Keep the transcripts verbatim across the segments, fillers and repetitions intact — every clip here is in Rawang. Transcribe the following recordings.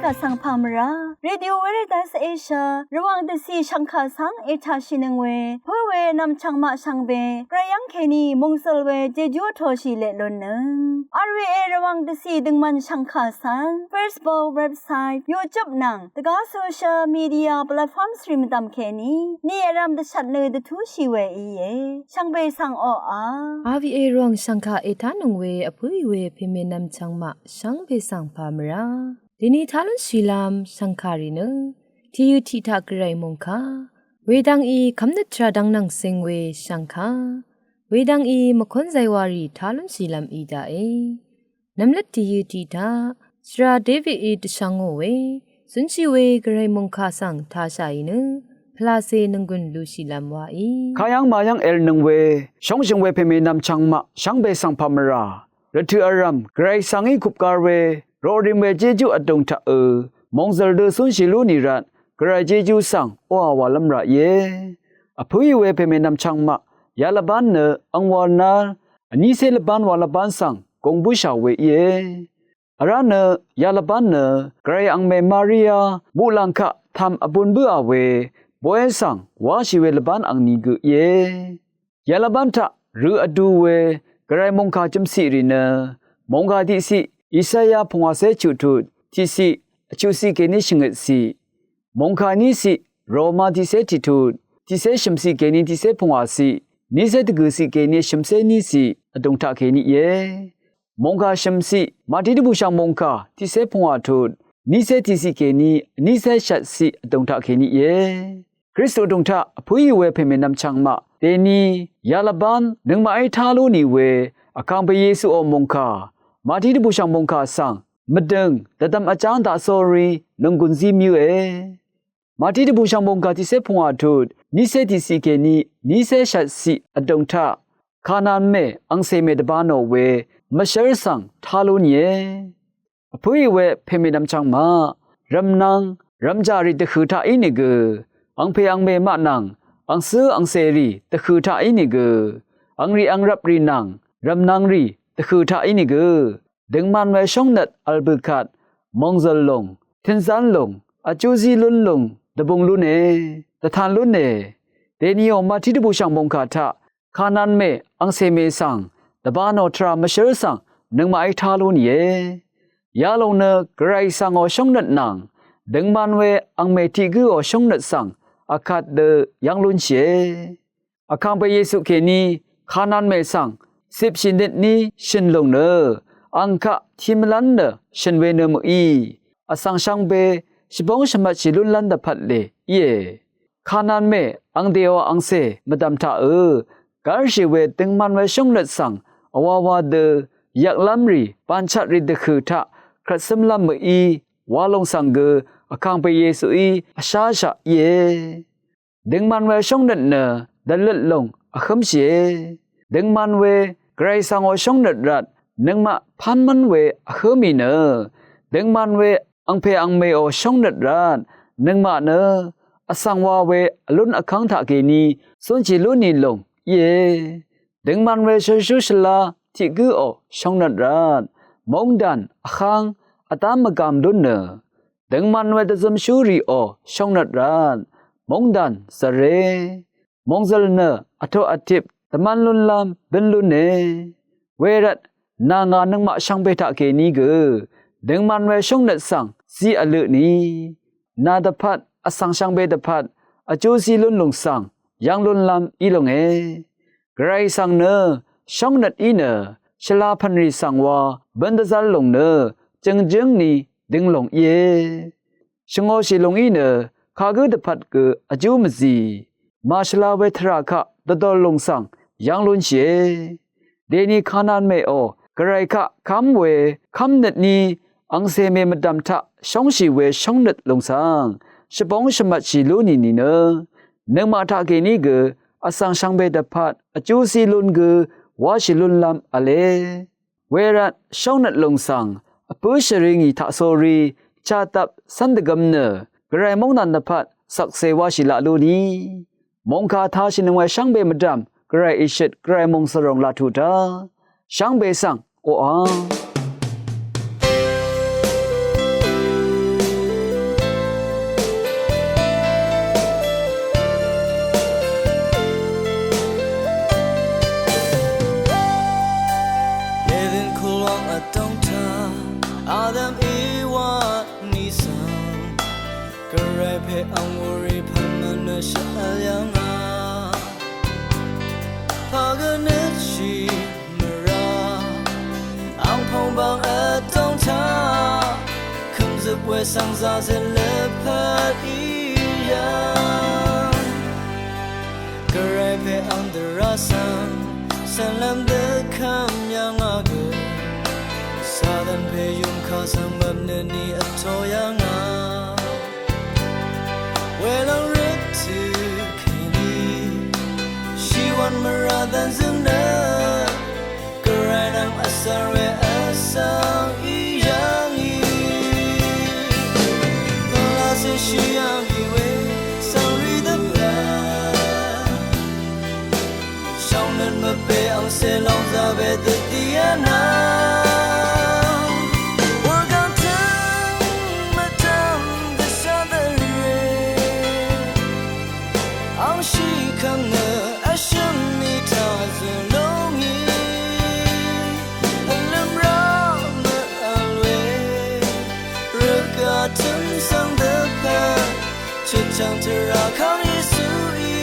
Vsvng pà mvrá Radio Veritas Asia Rvwàng dvcì shvngkà svng ètàshìnøng we pǿ we nv̀mchv̀ng maq shvngbe gvray yv́ng kèní mòngzø̀l we jejú vtoshì leq lunnøng. R V A Rvwàng dvcì døngmvn shvngkà svng Facebook, website, YouTube nvng dvgá social media platforms rì mvdv̀m kèní ni vrv̄m dvshvt nø dvtúshì we íe. Shvngbe svng oqà R V A Rvwàng shvngkà ètánøng we vpǿì we pèmè nv̀mchv̀ng maq shvngbe svng pà mvrá dèní tá lúnshìlv́m shv̀ngkà rì nø tìyø tiq taq gvray mòngkà wedvng í kv́mnøt tvrà dvng nvng sing we shv̀ngkà wedvng í mvkún zaywa rì tá lúnshìlv́m í daqe. Nv̀mlvt tìyø tiq taq shvra Davidí dvshvngò we zúnshì we gvray mòngkà svng tāshàì nø pvlacè nònggùn lushìlv́m waí. Kayv́ng mayv́ng èvlnøng we shóngshø̀ng we pèmè nv̀mchv̀ng maq shvngbe svng pà mvrá rvtø̀ vrv̀m gvray svng í kupgar we roqrim we jejú vdùng taqø mòngzø̀l dø zúnshì lú nì rvt gvray jejú svng oqà wàlv́m rà íe. Vpǿì we pèmè nv̀mchv̀ng maq yalvbán nø angwal nár vnícé lvbán wa lvbán svng gùng bǿshà we íe. Vrá nø yalvbán nø gvray angmè Maria muqlàng kaq tv̀m vbun bǿà we boé svng wáshì we lvbán angni gø íe. Yalvbán taq rø vdu we gvray mòngkà jø̀mciq rì nø mòngkà tiqciq Isaya pungwàcé chuqtut tiqciq vchuqciq kèní shvngøtciq, mòngkà níciq Roma tiqcé tiqtut tiqcé shø̀mciq kèní tiqcé pungwàciq, nícé dvgø̀ciq kèní shø̀mcé níciq vdùng taq kèní íe. Mòngkà shø̀mciq Màtí dvbùshv̀ng mòngkà tiqcé pungwà tut nícé tiqciq kèní nícé shvtciq vdùng taq kèní íe. Kristu vdùng taq vpǿì we pèmè nv̀mchv̀ng maq dèní yalvbán nøngmaqí tá lú nì we Vkàngpè Yesuò mòngkà Màtí dvbùshv̀ng mòngkà svng mvdø̀ng dvdvm vjáng daqsórí nònggùn zí mvyǿe. Màtí dvbùshv̀ng mòngkà tiqcé pungwà tut nícé tiqciq kèní nícé shvtciq vdùng taq Kanaan mè angcè mè dvbānò we mvshv́r svng tá lú nìe. Vpǿì we pèmè nv̀mchv̀ng maq rv̀mnvng rv̀mjà rì dvhø̀ taq ínìgø angpè angmè maq nvng angcǿ angcèrì dvhø̀ taq ínìgø angrì angrvprì nvng rv̀mnvngrì dvhø̀ taq ínìgø døngman we shóngnøt vl bø̀kvt mòngzø̀l lùng, tønzán lùng, vjúzí lún lùng dvbung lúne, dvtan lúne. Dèníò Màtí dvbùshv̀ng mòngkà taq Kanaan mè angcè mè svng dvbānò tvrà mvshv́r svng nøngmaqí tá lú nìe. Yalòng nø gvray svngò shóngnøt nvng døngman we angmè tiq gǿò shóngnøt svng akvt dø yv́ng lúnshìe. Vkàngpè Yesu kèní Kanaan mè svng cipshì nøt ní shø̀n lùng nø ang kaq tiq mvlv́n nø shø̀n we nø mø̀í vsvng shvngbe shvbóng shvmvtshì lúnlv́n dvpvt lè íe. Kanaan mè angdèò angcè mvdv̀m taqø gv́rshì we døngman we shóngnøt svng vwawa dø yvklv́mrì bànchvtrì dvhø̀ taq krvtsǿmlv́m mø̀í wa lòng svng gø Vkàngpè Yesuí vsháshaq íe. Døngman we shóngnøt nø dvløt lòng vhǿmshìe. Døngman we gvray svngò shóngnøt rvt nøngmaq pánmv́n we vhǿ mì nø døngman we angpè angmèò shóngnøt rvt nøngmaq nø vsvng wa we vlún vkv́ng taqkèní cúnshì lú nì lòng íe. Døngman we shvrshú shvlá tiq gǿò shóngnøt rvt móngdàn vháng vdám mvgàm lún nø døngman we dvzømshúrìò shóngnøt rvt móngdàn zvre. Mòngzø̀l nø vtoq vtip dvmv́n lúnlv́m bǿn lúne. Wervt nà ngà nøngmaq shvngbe taqkèní gø døngman we shóngnøt svng zí vlø ni. Nà dvpvt vsvng shvngbe dvpvt vjú zí lún lùng svng yv́ng lúnlv́m í longe. Gvray svng nø shóngnøt í nø shvlá pv̀nrì svng wa bǿn dvzv́r lùng nø jø̀ngjǿng ni dø̄ng lòng íe. Shvngōshì lùng í nø kagǿ dvpvt gø vjú mvzì màshvla we tvrà kaq dvdòl lùng svng yv́ng lúnshìe. Dèni Kanan mèò gvray kaq kv́m we kv́mnøt ni angcè mè mvdv̀m taq shóngshì we shóngnøt lùng svng shvbóng shvmvtshì lú nì nìnø nøngmaq taqkèní gø vsvng shvngbe dvpvt vjú zí lún gø wáshì lúnlv́m v̄le. Wervt shóngnøt lùng svng vpǿ shvri ngì taqsórí chàdvp cv́n dvgø̄m nø gvray móngdàn dvpvt shvkse wáshì laq lú ni. Mòngkà tāshìnøng we shvngbe mvdv̀m gvray ìshøt gvray mòngsvròng laq tuq taq shvngbe svng oqà Ang wuri pvngmvn nø shvl yv̀ngà pagø nø shì mvrà ang pvngbang vtong taq kø̀mzøp we svng zazøt løpvt í yv̀ng. Gvray pè ang dvrá svng cv̀nlv́m dø kv́m yv̀ngà gø Satan pè yùngkà svng mvpnø ni vtō yv̀ngà. Welòng røt tø kèní shìwv̀n mvrà dv̀nzøng nø Gvray nvng vsvr we vsvng í yv̀ngì. Pvlacè shì yv̀ngì we svng rì dvpvt shvngnøt mvpè angcè lòngzà we dvdì vnvng. Wurgvng tøng mvdv̀m dvshà dvrè angshì kv̀m nø vshø̀m mì taq zø̀ lúngì. Vlø̀m rá mvvl we rvgaq tø̀m svng dvpvt chøtchv̀ng tvrà kang Yesuí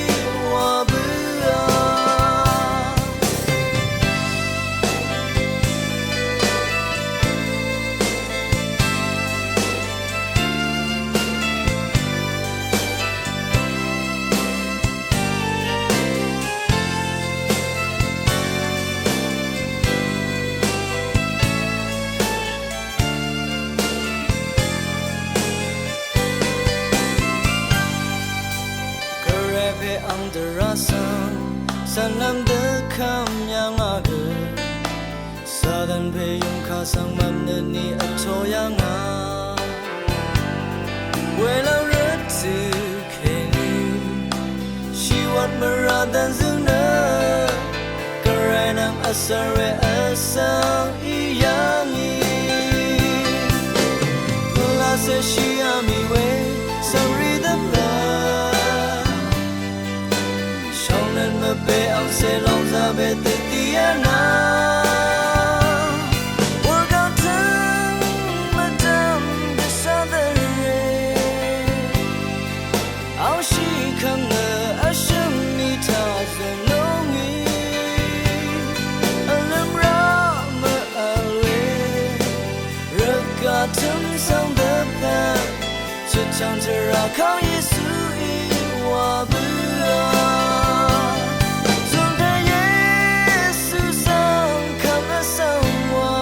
wa bǿà. Gvray pè ang dvrá svng cv̀nlv́m dø kv́m yv̀ngà gø Satan pè yùngkà svng mvpnø ni vtō yv̀ngà. Welòng røt tø kèní shìwv̀n mvrà dv̀nzøng nø Gvray nvng vsvr we vsvng í yv̀ngì. Pvlacè shì yv̀ngì we svng rì dvpvt shvngnøt mvpè angcè lòngzà we dvdì vnvng. Wurgvng tøng mvdv̀m dvshà dvrè angshì kv̀m nø vshø̀m mì taq zø̀ lúngì. Vlø̀m rá mvvl we rvgaq tø̀m svng dvpvt chøtchv̀ng tvrà kang Yesuí wa bǿà. Zùnpè Yesu svng kv̀m vsvng wa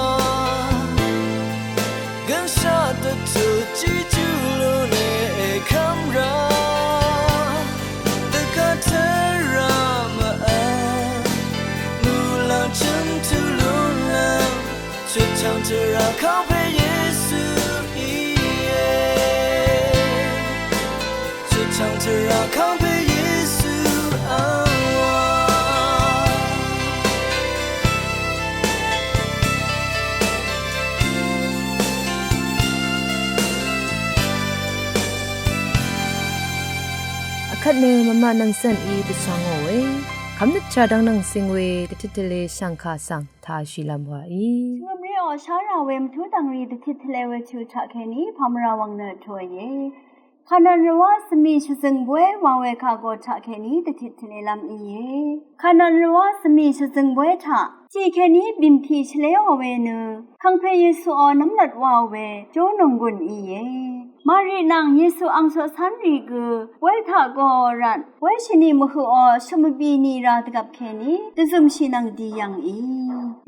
gønshaq dvtut Jejú lúne èkv́m rá dvgvt tvrà mvvl muqlàng chø̀m tø lúnlv́m chøtchv̀ng tvrà kangpè Yesu íe. Chøtchv̀ng tvrà kangpè Yesu angwà. Akvt nø mvmaq nvng cv̀n í dvchvng ngò we kvmnøt chadvng nvng cing we dvtit tvle shv̀ngkà svng tashìlv́m wa í. Shvngø̀mré ò shá rà we mvtú dv̀ngri dvtit tvle we tø taq kèní pàmvrà wvng nø tòe. Kanan rvwá svmì shvzø̀ng bóy wa we kà gø taq kèní dvtit tvlelv́m íe. Kanan rvwá svmì shvzø̀ng bóy taq tiq kèní bìmpì shvléò we nø kangpè Yesuò nv́mlat waò we jó nònggùn íe. Mari nvng Yesu ang coqcv́nrì gø bóy taq gø rvt bóy shvnì mvhøqò shø̀m vbì nì rà dvgvp kèní dvzø̀mshì nvng di yv̀ngì.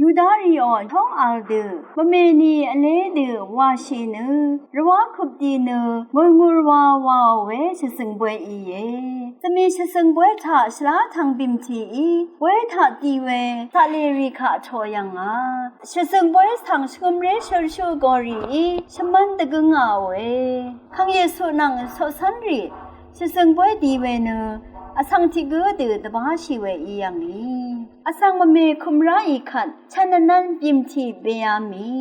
Yudarìò tóng vl dø mvmè nì vlé dø wàshì nø rvwá køp di nø ngùrngur wa waò we shvzø̀ng bóy íe. Svmì shvzø̀ng bóy taq shvlá tvng bìmtìí bóy taq di we taqlèrì kaq tò yv̀ngà. Shvzø̀ng bóy svng shvngø̀mré shølshú gø rìí shvmv́n dvgǿngàòe. Kang Yesu nvng coqcv́nrì shvzø̀ng bóy di we nø vsvng tiq gǿ dø dvbáshì we í yv̀ngì. Vsvng mvmè kø̀m ráì kvt chv̀n vnv́n bìmtì bèá mì.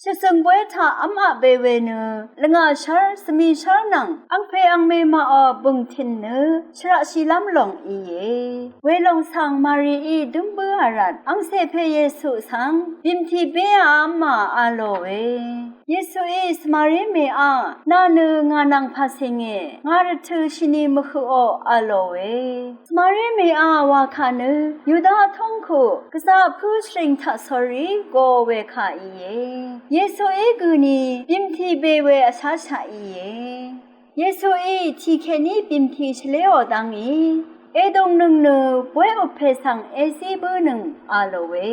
Shvzøng bóy taq v́m aq be we nø lvngà shv́r, svmi shv́r nvng angpè angmè maqò bø̀ng tìn nø shvraqshìlv́m lòng íe. Welòng svng Marií dǿm bǿà rvt angcè pè Yesu svng bìmtì béà v́mà a lòe. Yesuí Svmaré mèá, nà nø ngà nvng pàcèngè, ngà rvtø̄ shini mvhøqò a lòe. Svmaré mèá wa kà nø Yuda vtóng ku gvzà vpǿ shvring taq sórí go we kà íe. Yesuí gø̀ni bìmtì be we vsháshaq íe. Yesuí tì kèní bìmtì shvléò dv́ngí èdùngnøng nø bóy upè svng èzí bǿnøng a lòe.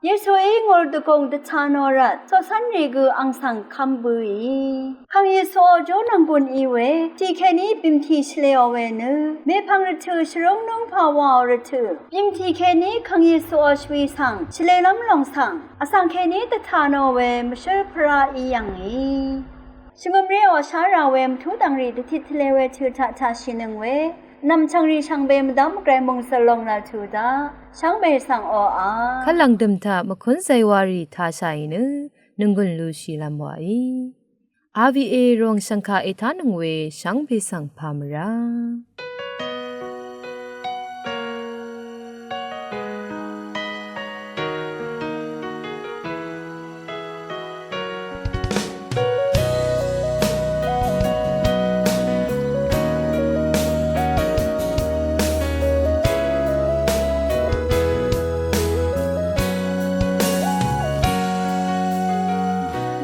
Yesuí ngùr dvgùng dvtā nò rvt coqcv́nrì gø àng svng kv́m bǿì. Kàng Yesuò jó nvnggùn í we tì kèní bìmtì shvléò we nø mèpv̀ng rvtø̄ shvrúng núngpà wàò rvtø̄ bìmtì kèní kàng Yesuò shvwi svng shvlelv́m lòng svng vsvng kèní dvtā nò we mvshǿl pvrá í yv̀ngì. Shvngø̀mré ò shá rà we mvtú dv̀ngrì dvtit tvlē we tø̄ taq tashìnøng we nv̀mchv̀ngrì shvngbe mvdv́m gvray mòngzø̀l lòng nvl tø̄ daq shvngbe svng oqà kvt lv̀ngdø̀m taq mvkún zaywārì tashàì nø nònggùn lushìlv́m wàí. R V A ròng shv̀ngkà ètánøng we shvngbe svng pà mvrá.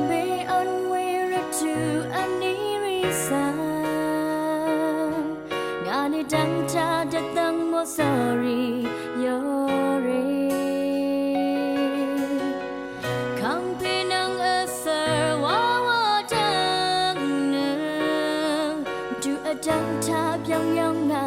Be on we rvtø̄ vní rì svng ngà ni dv́ngtaq dvdv́ng mòsórí yòrì. Kàngpè nvng vsvr wawa dv́ng nø dø vdv́ngtaq byv́ng yv́ng ngà